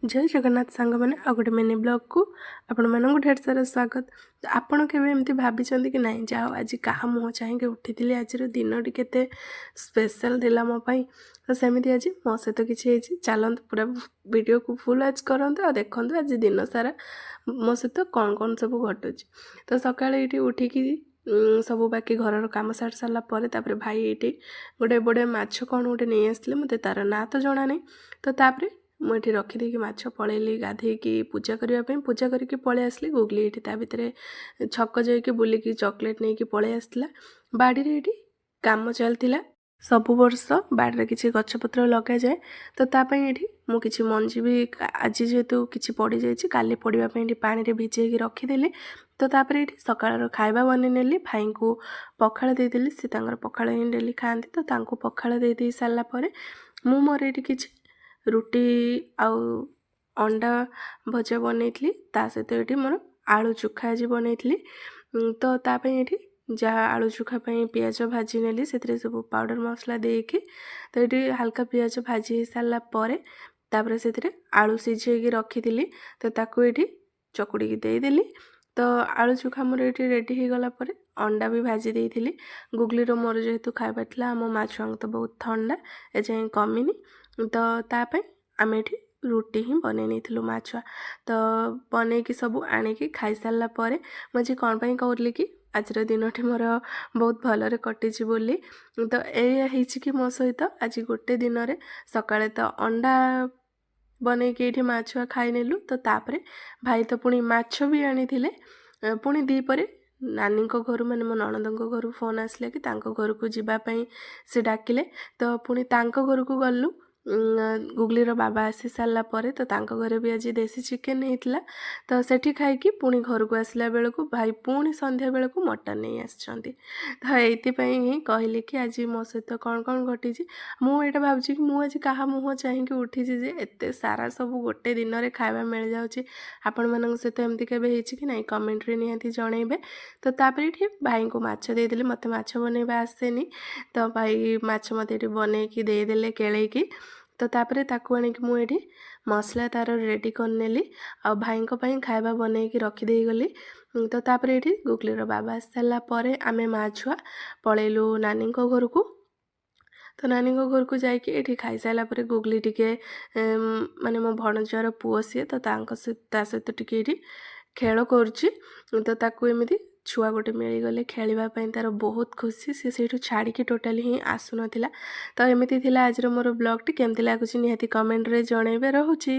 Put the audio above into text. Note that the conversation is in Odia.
ଜୟ ଜଗନ୍ନାଥ ସାଙ୍ଗମାନେ, ଆଉ ଗୋଟେ ମିନି ବ୍ଲଗ୍କୁ ଆପଣମାନଙ୍କୁ ଢେର ସାରା ସ୍ୱାଗତ। ତ ଆପଣ କେବେ ଏମିତି ଭାବିଛନ୍ତି କି ନାହିଁ, ଯାହା ହଉ ଆଜି କାହା ମୁହଁ ଚାହିଁକି ଉଠିଥିଲି, ଆଜିର ଦିନଟି କେତେ ସ୍ପେଶାଲ୍ ଥିଲା ମୋ ପାଇଁ? ତ ସେମିତି ଆଜି ମୋ ସହିତ କିଛି ହେଇଛି। ଚାଲନ୍ତୁ, ପୁରା ଭିଡ଼ିଓକୁ ଫୁଲ୍ ୱାଚ୍ କରନ୍ତୁ ଆଉ ଦେଖନ୍ତୁ ଆଜି ଦିନ ସାରା ମୋ ସହିତ କ'ଣ କ'ଣ ସବୁ ଘଟୁଛି। ତ ସକାଳେ ଏଇଠି ଉଠିକି ସବୁ ବାକି ଘରର କାମ ସାରି ସାରିଲା ପରେ, ତାପରେ ଭାଇ ଏଇଠି ଗୋଟେ ବଢ଼ିଆ ମାଛ କ'ଣ ଗୋଟେ ନେଇ ଆସିଥିଲେ, ମୋତେ ତା'ର ନାଁ ତ ଜଣା ନାହିଁ। ତ ତାପରେ ମୁଁ ଏଠି ରଖିଦେଇକି ମାଛ ପଳେଇଲି ଗାଧେଇକି ପୂଜା କରିବା ପାଇଁ। ପୂଜା କରିକି ପଳେଇ ଆସିଲି। ଗୁଗଲି ଏଇଠି ତା ଭିତରେ ଛକ ଯାଇକି ବୁଲିକି ଚକୋଲେଟ୍ ନେଇକି ପଳେଇ ଆସିଥିଲା। ବାଡ଼ିରେ ଏଇଠି କାମ ଚାଲିଥିଲା। ସବୁ ବର୍ଷ ବାଡ଼ିରେ କିଛି ଗଛପତ୍ର ଲଗାଯାଏ, ତ ତା ପାଇଁ ଏଠି ମୁଁ କିଛି ମଞ୍ଜି ବି ଆଜି ଯେହେତୁ କିଛି ପଡ଼ିଯାଇଛି, କାଲି ପଡ଼ିବା ପାଇଁ ଏଠି ପାଣିରେ ଭିଜେଇକି ରଖିଦେଲି। ତ ତାପରେ ଏଇଠି ସକାଳର ଖାଇବା ବନେଇ ନେଲି। ଭାଇଙ୍କୁ ପଖାଳ ଦେଇଦେଲି, ସେ ତାଙ୍କର ପଖାଳ ହିଁ ଡେଲି ଖାଆନ୍ତି। ତ ତାଙ୍କୁ ପଖାଳ ଦେଇ ଦେଇ ସାରିଲା ପରେ ମୁଁ ମୋର ଏଇଠି କିଛି ରୁଟି ଆଉ ଅଣ୍ଡା ଭଜା ବନେଇଥିଲି। ତା ସହିତ ଏଇଠି ମୋର ଆଳୁ ଚୋଖା ଆଜି ବନେଇଥିଲି। ତ ତା ପାଇଁ ଏଇଠି ଯାହା ଆଳୁ ଚୋଖା ପାଇଁ ପିଆଜ ଭାଜି ନେଲି, ସେଥିରେ ସବୁ ପାଉଡ଼ର ମସଲା ଦେଇକି। ତ ଏଇଠି ହାଲକା ପିଆଜ ଭାଜି ହେଇସାରିଲା ପରେ ତାପରେ ସେଥିରେ ଆଳୁ ସିଝେଇକି ରଖିଥିଲି, ତ ତାକୁ ଏଇଠି ଚକୁଡ଼ିକି ଦେଇଦେଲି। ତ ଆଳୁ ଚୋଖା ମୋର ଏଇଠି ରେଡ଼ି ହେଇଗଲା ପରେ ଅଣ୍ଡା ବି ଭାଜି ଦେଇଥିଲି। ଗୁଗଲିର ମୋର ଯେହେତୁ ଖାଇବା ଥିଲା, ଆମ ମା ଛୁଆଙ୍କୁ ତ ବହୁତ ଥଣ୍ଡା ଏଯାଏଁ କମିନି, ତ ତା ପାଇଁ ଆମେ ଏଠି ରୁଟି ହିଁ ବନେଇ ନେଇଥିଲୁ ମା ଛୁଆ। ତ ବନେଇକି ସବୁ ଆଣିକି ଖାଇସାରିଲା ପରେ ମୁଁ ଆଜି କ'ଣ ପାଇଁ କହୁଥିଲି କି ଆଜିର ଦିନଟି ମୋର ବହୁତ ଭଲରେ କଟିଛି ବୋଲି, ତ ଏଇଆ ହେଇଛି କି ମୋ ସହିତ ଆଜି ଗୋଟେ ଦିନରେ ସକାଳେ ତ ଅଣ୍ଡା ବନେଇକି ଏଇଠି ମା ଛୁଆ ଖାଇନେଲୁ। ତ ତାପରେ ଭାଇ ତ ପୁଣି ମାଛ ବି ଆଣିଥିଲେ। ପୁଣି ଦ୍ୱିପହରେ ନାନୀଙ୍କ ଘରୁ, ମାନେ ମୋ ନଣନ୍ଦଙ୍କ ଘରୁ ଫୋନ୍ ଆସିଲା କି ତାଙ୍କ ଘରକୁ ଯିବା ପାଇଁ ସେ ଡାକିଲେ। ତ ପୁଣି ତାଙ୍କ ଘରକୁ ଗଲୁ ଗୁଗଲିର ବାବା ଆସି ସାରିଲା ପରେ। ତ ତାଙ୍କ ଘରେ ବି ଆଜି ଦେଶୀ ଚିକେନ୍ ହେଇଥିଲା। ତ ସେଠି ଖାଇକି ପୁଣି ଘରକୁ ଆସିଲା ବେଳକୁ ଭାଇ ପୁଣି ସନ୍ଧ୍ୟା ବେଳକୁ ମଟନ୍ ନେଇ ଆସିଛନ୍ତି। ତ ଏଇଥିପାଇଁ ହିଁ କହିଲି କି ଆଜି ମୋ ସହିତ କ'ଣ କ'ଣ ଘଟିଛି। ମୁଁ ଏଇଟା ଭାବୁଛି କି ମୁଁ ଆଜି କାହା ମୁହଁ ଚାହିଁକି ଉଠିଛି ଯେ ଏତେ ସାରା ସବୁ ଗୋଟେ ଦିନରେ ଖାଇବା ମିଳିଯାଉଛି। ଆପଣମାନଙ୍କ ସହିତ ଏମିତି କେବେ ହେଇଛି କି ନାହିଁ, କମେଣ୍ଟରେ ନିହାତି ଜଣେଇବେ। ତ ତାପରେ ଏଠି ଭାଇଙ୍କୁ ମାଛ ଦେଇଦେଲି। ମୋତେ ମାଛ ବନେଇବା ଆସେନି, ତ ଭାଇ ମାଛ ମୋତେ ଏଠି ବନେଇକି ଦେଇଦେଲେ କେଳେଇକି। ତ ତାପରେ ତାକୁ ଆଣିକି ମୁଁ ଏଠି ମସଲା ତା'ର ରେଡ଼ି କରିନେଲି ଆଉ ଭାଇଙ୍କ ପାଇଁ ଖାଇବା ବନେଇକି ରଖିଦେଇଗଲି। ତ ତାପରେ ଏଠି ଗୁଗଲିର ବାବା ଆସିସାରିଲା ପରେ ଆମେ ମା ଛୁଆ ପଳେଇଲୁ ନାନୀଙ୍କ ଘରକୁ। ତ ନାନୀଙ୍କ ଘରକୁ ଯାଇକି ଏଠି ଖାଇସାରିଲା ପରେ ଗୁଗଲି ଟିକେ, ମାନେ ମୋ ଭଣଜାର ପୁଅ ସିଏ, ତ ତାଙ୍କ ତା ସହିତ ଟିକେ ଏଠି ଖେଳ କରୁଛି। ତ ତାକୁ ଏମିତି ଛୁଆ ଗୋଟେ ମିଳିଗଲେ ଖେଳିବା ପାଇଁ ତା'ର ବହୁତ ଖୁସି। ସେ ସେଇଠୁ ଛାଡ଼ିକି ଟୋଟାଲି ହିଁ ଆସୁନଥିଲା। ତ ଏମିତି ଥିଲା ଆଜିର ମୋର ବ୍ଲଗ୍ଟି। କେମିତି ଲାଗୁଛି ନିହାତି କମେଣ୍ଟରେ ଜଣେଇବେ। ରହୁଛି।